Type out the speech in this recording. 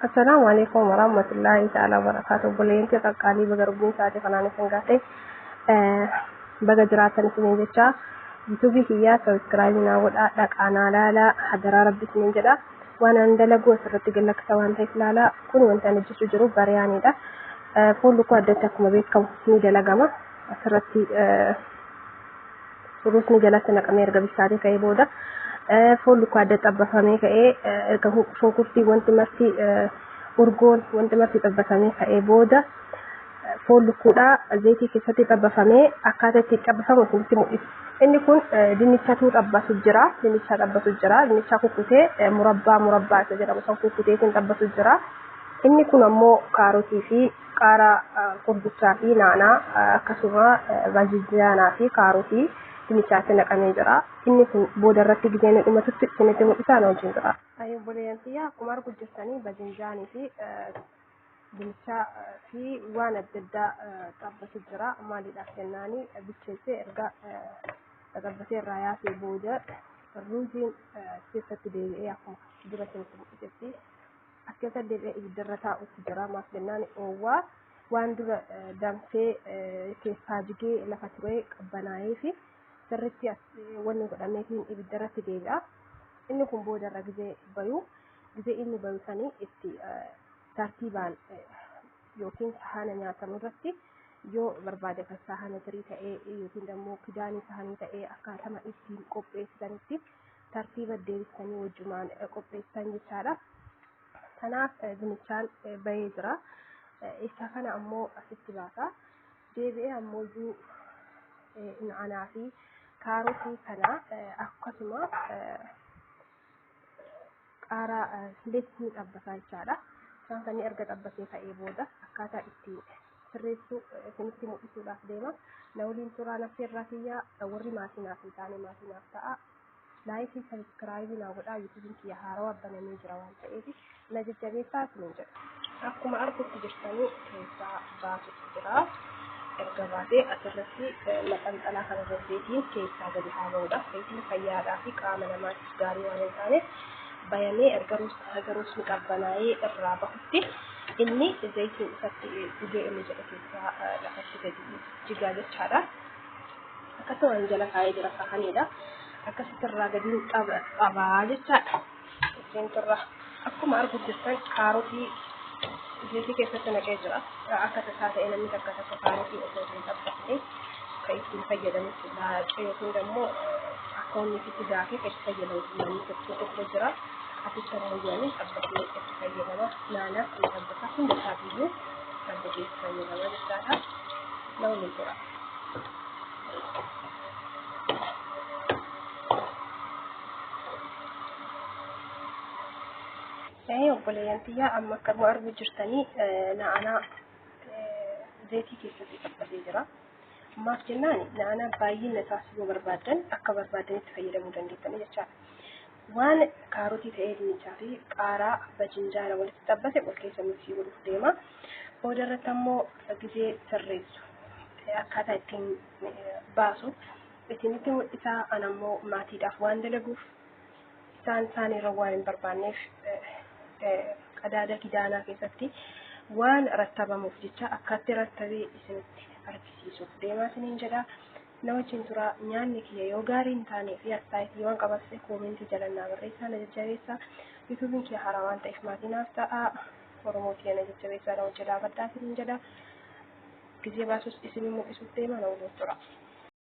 Assalaamu alaikum warahmatullahi ta'ala wabarakaatu. Obboleeyyan kee qaqqaalii baga rabbiin sa'aatii kanaan isin gaate baga jiraatan isiniin jecha yuutuubii kiyyaa sabiskiraayibii naa godhaa dhaqaa naa laalaa hadaraa rabbi isiniin jedha. Waan an dalagu asirratti gallakkisa waan ta'eef laalaa kun wanta ani hojjechuu jiru bariyaaniidha. Foon lukkuu addatti akkuma beekamu ni dalagama. Asirratti ruusni jalatti naqamee erga bilchaatee ka'ee booda foon lukkuu adda xabbafamee ka'ee erga shunkurtii wanti marti urgoon wanti marti xabbasamee ka'ee booda foon lukkuudhaa zayitii keessatti xabbafamee akkaataa itti xabbafamu isinitti mul'isa. Inni kun dinnichatu xabbasu jira. Dinnicha xabbasu jira. Dinnicha kukkutee murabbaa murabbaa isa jedhamu san kukkuteetiin xabbasu jira. Inni kun ammoo kaarotii fi qaaraa gurguchaa fi naanaa akkasuma baajijjaanaa fi kaarotii dinnichaatti naqamee jira. Inni kun booda irratti gizeen dhumatutti isinitti mul'isa na wajjin jira. Obboleeyyan tiyya akkuma argu jirtanii baajinjaanii fi dinnichaa fi waan adda addaa xabbatu jira. Maaliidhaaf jennaani bilcheessee erga xabbatee irraa yaasee booda ruuziin keessatti deebi'ee akkuma dura isinitti mul'isetti as keessa deebi'ee ibiddarra taa'utti jira. Maaf jennaan oowwaa waan dura danfee keessaa jigee lafa ture qabbanaa'ee fi sirriitti wanni godhameetiin ibiddarratti deebi'a. Inni kun boodarra gizee bayu gizee inni bayu sanii itti tartiibaan yookiin sahaana nyaatamu irratti yoo barbaade kan sahaana tirii ta'ee yookiin immoo kidaanii sahaanii ta'ee akkaatama ittiin qopheessitanitti tartiiba deebistanii wajjumaan qopheessitan jechaadha. Kanaaf dinnichaan bahee jira. Isa kana ammoo asitti baasa. Deebi'ee ammoo iyyuu na'anaa fi kaarotii kana akkasuma qaaraa illee ni xabbata jechaadha. Isaan kan erga xabbatee ka'ee booda akkaataa itti sirreessuu isinitti mul'isuudhaaf deema. Na waliin turaa nafsi irraa kiyyaa warri maatii naaf hin taane maatii naaf ta'a. Laayikii sabiskiraayibii naa godhaa yuutuubiin kiyya haarawaa banamee jira waan ta'eef na jajjabeessaa isiniin jedha. Akkuma argutti jirtanii keessaa baasutti jira. Erga baasee asirratti maxxanxalaa kana zayitiin keessaa gadi haa ba'uudha. Zayitiin fayyaadhaa fi qaama namaatiif gaarii waan hin taaneef bayamee erga ruusni qabbanaa'ee irraa bahutti inni zayitiin isatti dhugee inni jedhe keessaa lafatti gadi jigaa jechaadha. Akkasuma jala kaa'ee jira sahaniidha. Akkasitti irraa gadi qabaa jechaadha. Irraa akkuma argu jirtan kaarotii zayitii keessatti naqee jira. Akka tasaa ta'e namni takka takka kaarotii osoo hin xabbasne kan ittiin fayyadamutti laaqee yookiin immoo akka inni itti daakee kan itti fayyadamu namni tokko tokko jira. Asitti ammoo jedhanii xabbatee itti fayyadama. Naanaas ni xabbata. Hunda isaatiiyyuu xabbatee itti fayyadama jechaadha. Na waliin tura. Obboleeyyan tiyyaa amma akkuma argu jirtanii na'anaa zayitii keessatti xabbatee jira. Maaf jennaan na'anaa baay'ina isaas yoo barbaaddan akka barbaadanitti fayyadamuu dandeettanii jechaadha. Waan kaarotii ta'ee dinnichaa fi qaaraa bajinjaana walitti xabbate wal keessa miksii godhuuf deema. Booda irratti ammoo gizee sirreessu akkaataa ittiin baasu isinitti mul'isaa. An ammoo maatiidhaaf waan dalaguuf isaan isaanirra waan hin barbaanneef qadaada kidaanaa keessatti waan rattabamuuf jecha akkatti rattabee isinitti argisiisuuf deemaa isiniin jedha. Na wajjin turaa nyaanni kiyya yoo gaarii hin taane fi astaayitii waan qabaate koomentii jala naa barreessaa na jajjabeessaa. Yuutuubiin kiyya haaraa waan ta'eef maatii naaf ta'a. Oromoo kiyya na jajjabeessaa na wajjin dhaabadhaa isiniin jedha. Gizee baasus isinii mul'isuuf deema na waliin tura.